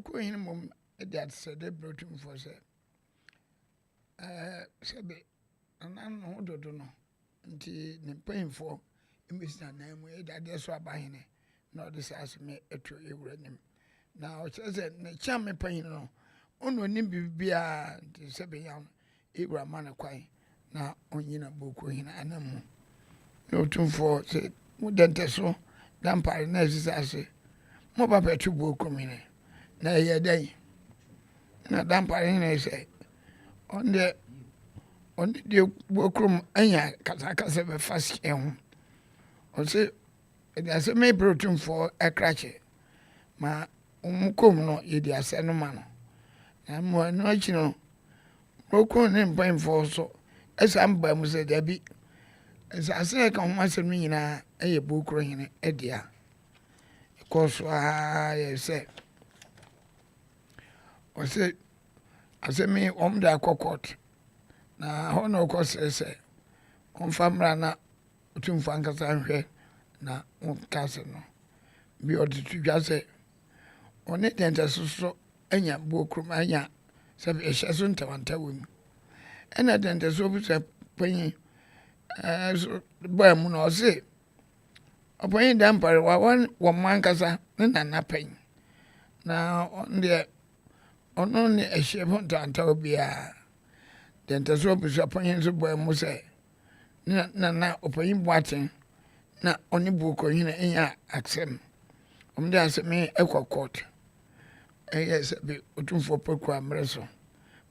Burokuo hene mmom de adesrɛdeɛ brɛ Otumfoɔ sɛ, ɛɛ sɛbe Nana no ho dodo no nti ne mpanyimfoɔ mmɛsi n'anan mu yɛ dadeɛ so aba hene na ɔde saa asɛm yi ato yɛwura anim. Na ɔkyerɛ sɛ ne kyeame panyin no, ɔna ɔnim biribiara nti sɛbe yaw no Ewura ma no kwan na ɔnnyina Burokuohene ananmu. Na Otumfoɔ se, Mo dɛntɛ so dampare na esisi ase, moba bɛto Burokuomhene, na ɛyɛ dɛn? Na dampare hene sɛ, ɔno deɛ, ɔne deɛ Burokurom anya kasakasa bɛfa seɛ ho. Ɔse, ɛde asɛm yi brɛ Otumfoɔ krakye ma wɔn kɔm no yɛdi asɛm no ma no. Na mmom ɛno akyi no, Brokon ne mpanyimfoɔ nso san baa mu sɛ, Dabi, nsase a ɛka ho asɛm no nyinaa yɛ Bokuro hene dea. Ɛkɔɔ so ara yɛ sɛ ɔsɛ asɛm yi wɔn de akɔ court na hɔ na ɔkɔ srɛ sɛ wɔmfa mmra na otumfoɔ ankasa nhwɛ na wɔnka asɛm no. Bi ɔde to dwa sɛ ɔne dɛntɛso so anya buo kurom anya sɛ ɛhyɛ so ntawantawa mu. Ɛna dɛntɛso abusua panyin nso baa mu na ɔse ɔpanyin Dampare wawa wɔn ankasa ne nana panyin na ɔno deɛ ɔno ne ɛhyɛ ho ntawantawa biara. Dɛntɛso abusua panyin nso baa mu sɛ ne nana ɔpanyin Boateng na ɔne Buokurohene anya asɛm. Wɔde asɛm yi kɔ court. Ɛyɛ sɛ bi Otumfoɔ Poku mmerɛ so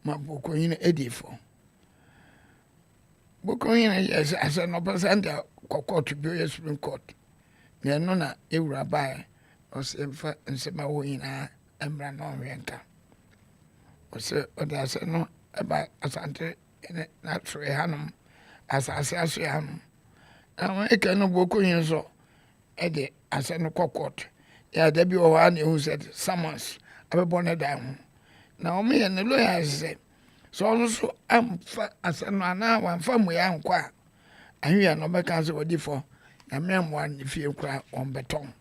ma Buokurohene adi fɔ. Buokurohene yɛ sɛ asɛm no ɔpɛ sɛ nde kɔ court bi ɔyɛ Supreme Court. Na ɛno na ewura baeɛ ɔsɛ mfa nsɛm a ɛwɔ nyinaa mmra na ɔnhwɛ nka. Ɔsɛ ɔde asɛm no ɛba Asante ne n'asoɛ hanom, asase asoɛ hanom. Na wɔn ɛka no Buokurohene nso ɛde asɛm no kɔ court. Yɛ da bi wɔ hɔ a na ehu sɛ summons abɛbɔ ne dan ho. Na wɔn yɛ ne lawyers sɛ sɛ ɔno nso amfa asɛm no anaa wamfa mmuaeɛ ankɔ a, ahwea na ɔbɛka sɛ wɔdi fɔ Nyame ammoa ne fie koraa wɔn bɛtɔn.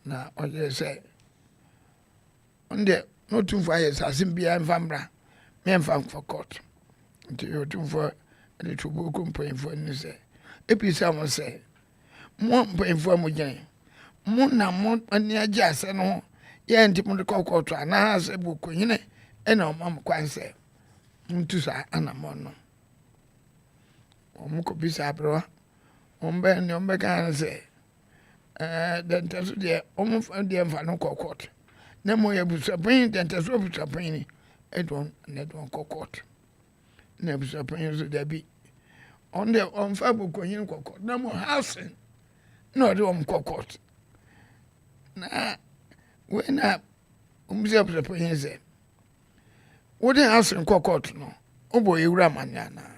Na ɔyɛ sɛ ɔno deɛ na Otumfoɔ ayɛ sɛ asɛm biara mfa mmra mɛmfa mfa court. Nti Otumfoɔ de to Buoku mpanyinfoɔ anim sɛ ebisa wɔn sɛ mo mpanyinfoɔ a mo gyina yi mo na mo ani agye asɛm no ho yɛ nti mo de kɔ court anaasɛ Buokuhene ɛna ɔma mo kwan sɛ montu saa anammɔn no. Wɔn kɔ bisa aberewa wɔn bɛn deɛ wɔn bɛka ne sɛ ɛɛ dɛntɛso deɛ wɔn deɛ mfa no kɔ court na mmom yɛ abusuapanyin dɛntɛso abusuapanyin ɛde wɔn na ɛde wɔn kɔ court na abusuapanyin nso dabi wɔn deɛ wɔmfa Buokuhene kɔ court na mmom housing na ɔde wɔn kɔ court na wei na wɔn bisa abusuapanyin sɛ wode housing kɔ court no wobɔ ewura amane anaa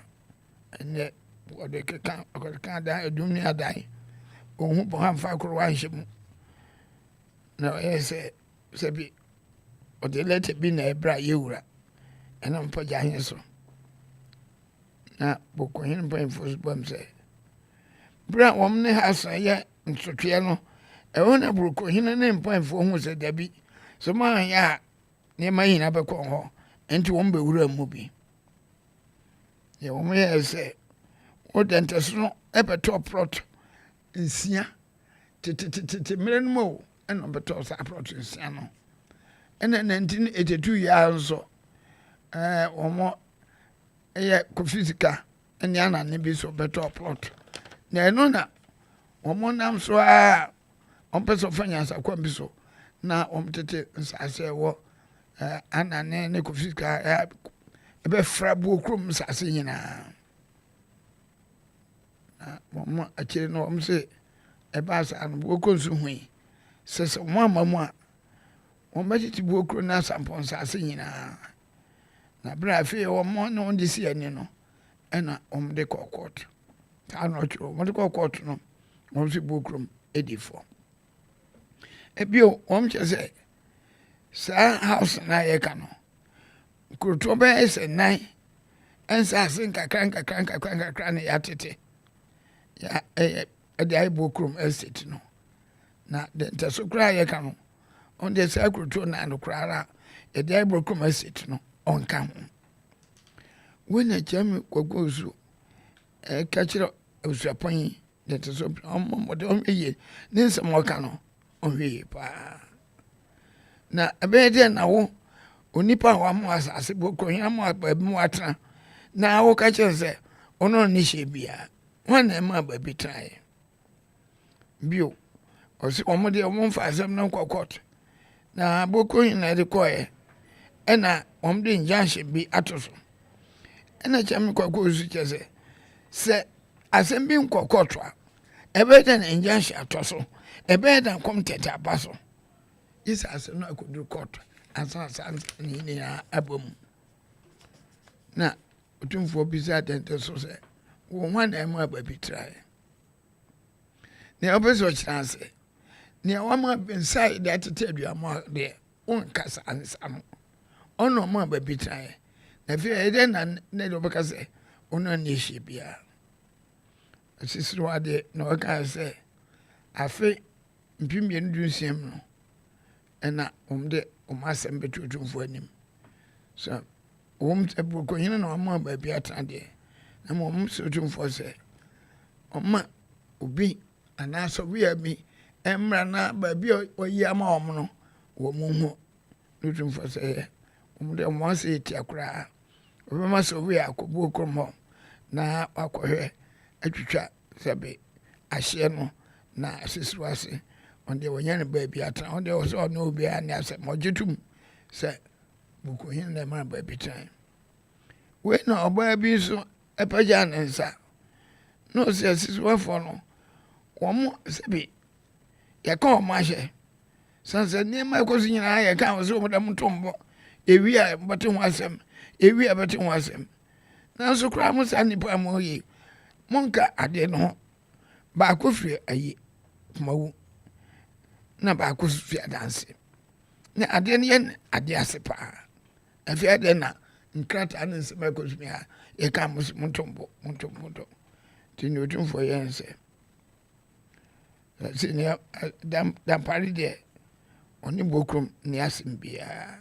ɛnɛ wɔde keka wɔde ka adan adum ne adan ohun bɔ ha nfa koro wanhyɛ mu na ɔyɛ sɛ sɛbi ɔde lɛtɛ bi na ɛbra yɛwura ɛna mpagya he so na Buokuhene mpanyinfoɔ so bam sɛ bere a wɔn ne ha yɛ nsotweɛ no ɛhɔ na Buokuhene ne mpanyinfoɔ hu sɛ dabi sɛ mo anyɛ a nneɛma nyinaa bɛkɔ hɔ nti wɔn bɛwura mu bi. Deɛ wɔn yɛɛ sɛ wɔde ntɛso no ɛbɛtɔ plot 6 tetetete mmerɛ no mu o ɛna ɔbɛtɔ saa plot 6 no. Ɛna 1982 yi ara nso ɛɛ wɔn ɛyɛ Kofi Sika ɛne Anane bi so bɛtɔ plot na ɛno na wɔn nam so a wɔn pɛ sɛ ɔfa nyansakwan bi so na wɔn tete nsaase ɛwɔ ɛɛ Anane ne Kofi Sika ɛɛ ɛbɛfra Buokurom nsaase nyinaa. Na wɔn akyire no wɔn sɛ ɛbaa saa no Buokuro nso hui sɛ sɛ wɔn ama mu a wɔn bɛtete Buokuro ne Asampɔn nsaase nyinaa. Na bere a afei wɔn ne wɔn de si ani no ɛna wɔn de kɔ court. Saa na ɔtwerɛ wɔn de kɔ court no wɔn nso Buokurom edi fɔ. Ebio wɔn kyerɛ sɛ saa house na yɛka no nkurotoɔ bɛyɛ sɛ nan nsaase nkakra nkakra nkakra nkakra na yɛatete yɛ ɛyɛ ɛde ayɛ Buokurom estate no. Na de ntɛso koraa yɛka no Ɔno deɛ saa kurotoɔ nan no koraa a yɛde ayɛ Borɔkurom estate no ɔnka ho. Wei na Kyame Kwaku Owusu ɛka kyerɛ abusuapɔn yi deɛ ɛte so ɔmmɔ mmɔden ɔnhwɛ yie ne nsɛm a ɔka no ɔnhwɛ yie paa. Na ɛbɛyɛ dɛ na wo onipa a wama asase Borɔkurom ama baabi ma watena na woka kyerɛ sɛ ɔno ɔnni hyɛ biara hwan na ɛma baabi tenaeɛ? Bio, ɔse wɔn deɛ wɔn mfa asɛm no nkɔ court. Na boko na ɛde kɔɛ ɛna wɔn de injunction bi ato so. Ɛna Kyame Kwaku Owusu kyerɛ sɛ sɛ asɛm bi nkɔ court a ɛbɛyɛ dɛ na injunction atɔ so, ɛbɛyɛ dɛ nkɔm tɛtɛ aba so. Gye sɛ asɛm no akɔduru court ansa saa nsɛm no nyinaa aba mu. Na Otumfoɔ bisa atɛntɛ so sɛ wɔn hwan na ɛma baabi traeɛ? Nea ɔpɛ sɛ ɔkyerɛ ase, nea wama nsa a yɛde atete aduamoa deɛ, wonka saa nsa no. Ɔno ɔma baabi tenaeɛ. Na afei ɛyɛ dɛn na ne deɛ ɔbɛka sɛ ɔno ani ahyia biara. Asisiri hɔ adeɛ na ɔka sɛ afe 2016 mu no ɛna wɔn de wɔn asɛm bɛto Otumfoɔ anim. So wɔn sɛ Burokohene na wɔama baabi atena deɛ, na mmom wɔn sɛ Otumfoɔ sɛ ɔma obi anaasɛ ɔbea bi mmra na baabi a wayi ama wɔn no wɔn ho na Otumfoɔ sɛ yɛ wɔn de wɔn asɛ yɛ tia koraa. Ɔbɛma sɛ ɔbea akɔbuo kurom hɔ na wakɔhwɛ atwitwa sɛbe ahyeɛ no na asisiri ase. Ɔno deɛ wɔnyɛ no baabi atena. Ɔno deɛ ɔsɛ ɔne obiara ne asɛm. Ɔgye tom sɛ Bukuhene na ɛma baabi tena. Wei na ɔbaa bi nso pagyaa ne nsa na ɔsi asisiwafoɔ no wɔn sɛbi yɛka wɔn ahyɛ san sɛ nneɛma ɛkɔ so nyinaa yɛka wɔn sɛ wɔn dɛm to mbɔ ewi a wɔbɛte ho asɛm ewi a bɛte ho asɛm nanso koraa mo saa nnipa mo yi monka adeɛ no ho baako firi ayi kumawu na baako firi adanse na adeɛ no yɛ adeɛ ase paa. Afei adɛn na nkrataa ne nsɛm a ɛkɔ so a yɛka mo sɛ monto mbo monto monto nti nea Otumfoɔ yɛ ne sɛ sɛ nea Dampare deɛ ɔne Bokurom ne asɛm biara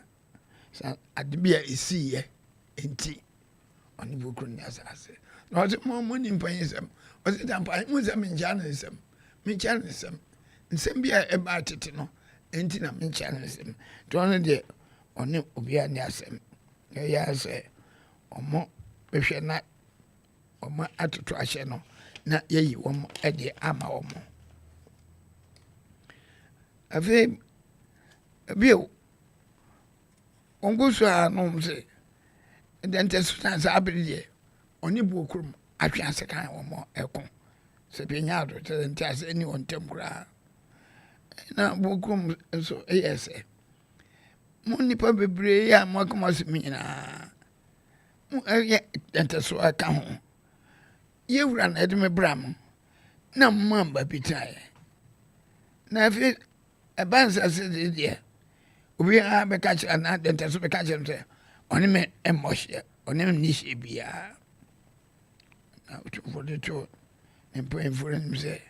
sɛ ade bi a ɛsiiɛ nti ɔne Bokurom ne asase na ɔsɛ mo mo ni mpanyin nsɛm ɔsɛ Dampare mo nsɛm menkyia ne nsɛm menkyia ne nsɛm nsɛm bi a ɛbaa tete no nti na menkyia ne nsɛm nti ɔno deɛ ɔne obiara nni asɛm. Na ɛyɛ ara sɛ wɔbɛhwɛ na wɔatoto ahyɛ no na yɛayi wɔn de ama wɔn. Afei bio, wɔn so a na wɔn sɛ dɛntɛ so na saa bere deɛ ɔne buo kurom atwe ase kan wɔn ɛko sɛ bi nya ado kyerɛ nte ase ne wɔn ntam koraa na buo kurom nso yɛ sɛ Mo nnipa bebree a moaka mo asɛm nyinaa, mo ɛyɛ ntɛso ɛka ho. Yɛ wura na ɛde me bra mo, na mo maa baabi tenaeɛ. Na afei ɛba nsase de deɛ, obiara bɛka kyerɛ anaa ntɛso bɛka kyerɛ me sɛ ɔne me mmɔ hyeɛ, ɔne me nni hyeɛ biara. Na Otumfoɔ de too ne mpanyimfoɔ no anim sɛ,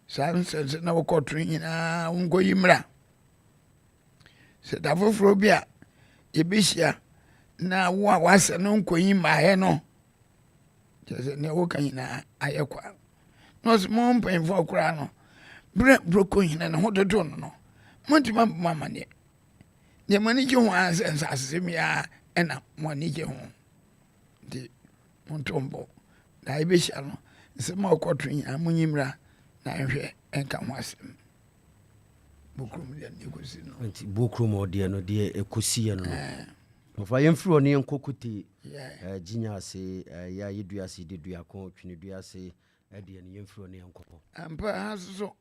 saa nsɛnse na wɔkɔto nyinaa wɔnkɔyi mmra. Sɛ da foforɔ bi a yɛbɛhyia na wo a w'asɛ no nkɔyi mmaeɛ no, kyerɛ sɛ nea woka nyinaa ayɛ kwa. Na ɔsɛ mo mpanyinfoɔ koraa no, berɛ broko hene ne ho dodo no no, montumi ammɔ mo amanneɛ. Deɛ mo ani gye ho ara sɛ nsasesɛm yi ara ɛna mo ani gye ho. Nti monto mbɔ. Na yɛbɛhyia no, nsɛm a ɔkɔto nyinaa monyi mmra na nhwɛ nka ho asɛm. Bukurom deɛ no ɛkɔsi no. Nti Bukurom hɔ deɛ no deɛ ɛkɔsiiɛ no no. Ɔfa yɛmfiri hɔ ne yɛnkɔ Kote Gyinya ase yɛ a yɛdua ase de duako twene dua ase deɛ no yɛmfiri hɔ ne yɛnkɔ hɔ. Ampa ha nso so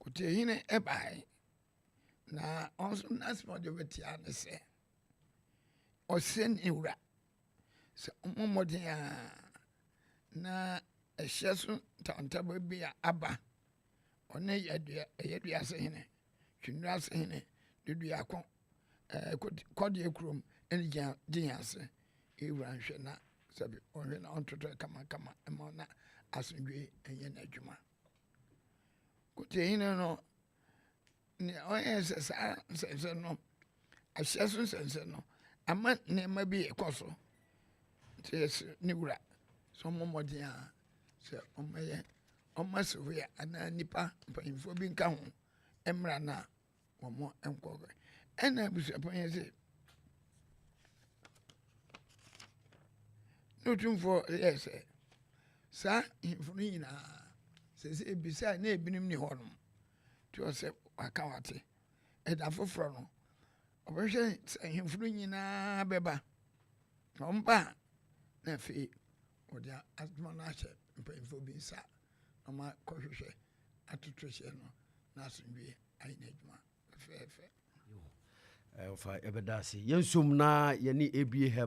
Kotehene baeɛ na ɔno nso n'asɛm a ɔde bɛtia ne sɛ ɔsɛ ne wura sɛ ɔmmɔ mmɔden a na ɛhyɛ so ntantaba bi a aba ɔne yɛdua ɛyɛ duase hene twennua ase hene duduako ɛɛ kɔdeɛ kurom ɛne gyina gyina ase ewura nhwɛ na sɛbi ɔhwɛ na ɔntoto kamakama ɛma na asomdwe ɛnyɛ n'adwuma kote hene no. Nea ɔyɛ sɛ saa nsɛnsɛm no, ahyɛ so nsɛnsɛm no, ama nneɛma bi rekɔ so. Nti yɛsrɛ ne wura sɛ ɔmmɔ mmɔden a sɛ ɔmmɛyɛ ɔmma sewea anaa nnipa mpanyinfoɔ bi nka ho mmra no a wɔn nkɔ. Ɛna abusuapanyin sɛ ne otumfoɔ yɛɛ sɛ saa ahemfo no nyinaa sɛ sɛ ebisa na ebinom ni hɔnom nti ɔsɛ waka wate ɛda foforɔ no ɔbɛhwɛ sɛ ahemfo no nyinaa bɛba na wɔn ba a na afei wɔde adwuma no ahyɛ mpanyinfoɔ bi nsa na wɔn akɔhwehwɛ atoto hyɛ no na asomdwie ayɛ n'adwuma fɛfɛɛfɛ. Ɔfa ɛbɛda ase yɛnsom na yɛne abie.